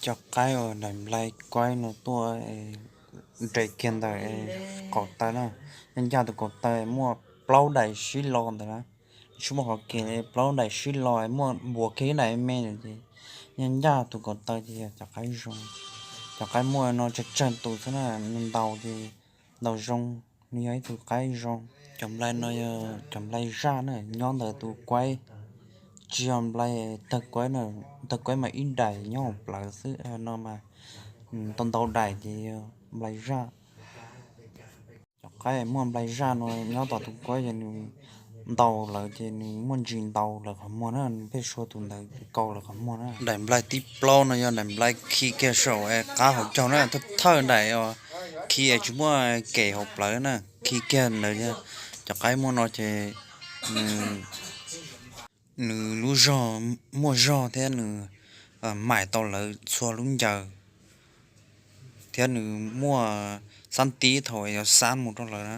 Cov qaib uas daim nplai kuaib no tuaj nres kiag ntawm qaum taw na, nyob ncaj tus kaum taw muaj plaub daim sib lo ntawd na. Tsis muaj qhov kis li, plaub daim sib lo muaj npuas kiag ib daim me me ces nyob ncaj tus kaum taw ces yog cov qaib zoo. Cov qaib muaj no tsawg tsawg tus xwb na, nws ntaus ces ntaus zoo, nws yog ib tug qaib zoo. Cov nplai no yog cov nplai zaj na, nyob ntawm tus kuaib, tsis yog nplai tawg kuaib na. Tawg kuaib mas ib daim nyob hauv plawv xwb, no mas tau ntau daim ces yog nplai zaj. Cov qaib muaj nplai zaj no nyob tom tus kuaib ces nws ntaus lawv ces nws muaj ntsis ntaus lawv qhov muag na, nws pheej sua tus ntawd kaus lawv qhov muag na. Daim nplai thib plaub no yog daim nplai khi kiag saum qab hauv caug na, thawj thawj daim uas khi es tsis muaj kem hauv plawv na, khi kiag ntawd. Cov qaib muaj no ces nws lub zog muaj zog thiab nws maim tau lawv txhua lub ncaws, thiab nws muaj xab tib thaum yuav xab mus rau lawv na,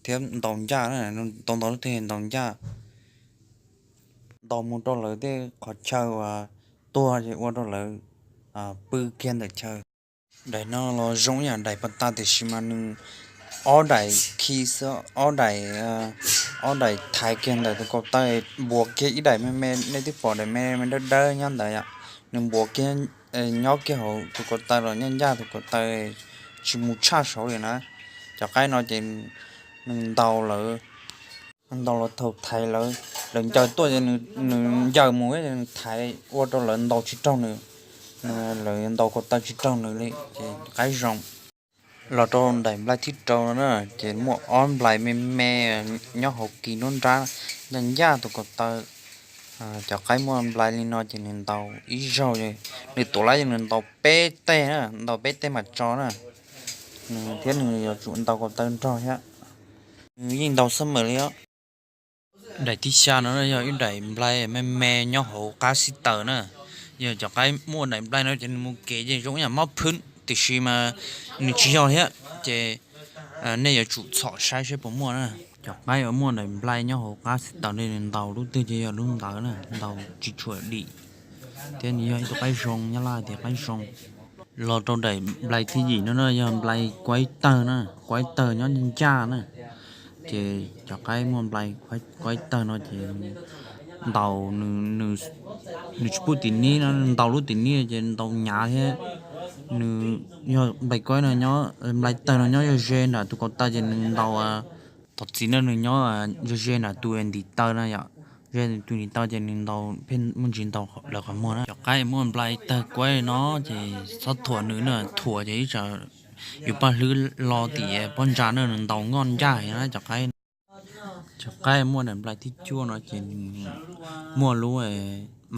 thiab ntaus ncaj na, tau ntau lub twg ntaus ncaj, ntaus mus rau lawv tej qhov chaw uas tuag ces ua rau lawv pw kiag ntawm chaw. Daim no los zoo ib yam daim pas tas tiam sis mas nws ob daim khi xwb, ob daim, ob daim thaiv kiag ntawm tus kaum taw, npuas kiag ib daim me me, nej twb pom daim me me dawb dawb nyob ntawd yom, nws npuas kiag nyob kiag hauv tus kaum taw los nyob ncaj tus kaum taw, tsis mus tshaj saud li na. Cov qaib no ces nws ntaus lawv, ntaus lawv thaum thaiv lawv, lawv ncaws tuaj ces nws ncaws mus, nws thaiv ua rau lawv ntaus tsis raug nws, lawv ntaus kaum taw tsis raug nws li ces qaib zoo. Los rau daim nplai thib rau no na, ces muaj ob nplai me me nyob hauv kis nruab nrab, ncaj ncaj tus kaum taw. Cov qaib muaj nplai li no ces nws ntaus ib zaug, nws tuav lawm ces nws ntaus peb teg na, ntaus peb teg mam tso na, thiab nws yuav tsum ntaus kaum taw nrog thiab. Nws yeej ntaus xab mem li os. Daim thib xya no yog ib daim nplai me me nyob hauv qab xib taws na. Yog cov qaib muaj daim nplai no ces nws mus kev ces zoo ib yam mob phwb tiam sis mas nws tsis yog thiab ces nej yuav tsum txhom saib seb puas muaj na. Cov qaib uas muaj daim nplai nyob hauv qab xib taws ne nws ntaus lub twg ces yog lub ntawd na, ntaus tsis tshua dim, thiab nws yog ib tug qaib zoo, Nyab Laj tias qaib zoo. Los rau daim nplai thib yim no na yog nplai kuaib tawg na, kuaib tawg nyob ncaj na. Ces cov qaib muaj nplai kuaib tawg no ces ntaus, nws tsis pub tim nib no, ntaus lub tim nib ces ntaus hnyav thiab. Nws yog nplai kuaib no nyob, nplai tawg no nyob ze ze nram tus kaum taw ces nws ntaus, thov txim na, nws nyob ze ze nram tus ntiv taw na yom, ze tus ntiv taw ces nws ntaus pheej muaj ntsis ntaus lawv qhov muag na. Cov qaib muaj nplai tawg kuaib no ces txhob thuam nws na, thuam ces ib tsam yus paj hlwb lo tim pob ntsa na, nws ntaus nkoj ncaj na cov qaib. Cov qaib muaj daim nplai thib cuaj no ces nws muaj lub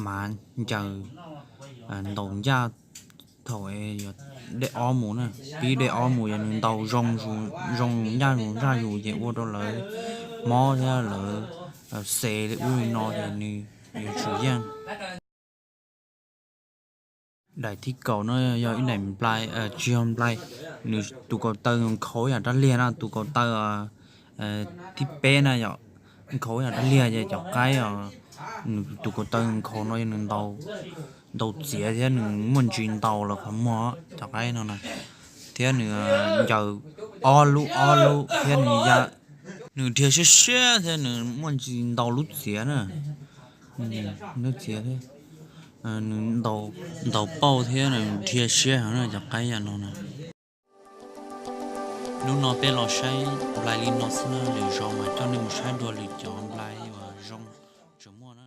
mav ncaws ntaus ncaj thaum dej ob mus na, pib dej ob mus yog nws ntaus zoo, zoo ncaj zus ncaj zus ces ua rau lawv mob thiab lawv xes li ub li no ces nws yuav tsum yeej. Daim thib kaum no yog ib daim nplai, tsis yog nplai, nws tus kaum taw nkhaus yam rab liag na, tus kaum taw thib peb na yom, nkhaus yam rab liag ces cov qaib os, nws tus kaum taw nkhaus no yog nws ntaus txiav thiab nws muaj ntsis ntaus lawv qhov muag cov qaib no na, thiab nws ncaws ob lub ob lub thiab nws ya, nws dhia siab siab thiab nws muaj ntsis ntaus lub txiav na, lub txiav thiab nws ntaus pauj thiab nws dhia siab heev na cov qaib yam no na. Hnub no peb los saib nplai li no xwb na, lwm zaus mas coj nej mus saib dua lwm cov nplai uas zoo tseem muaj na.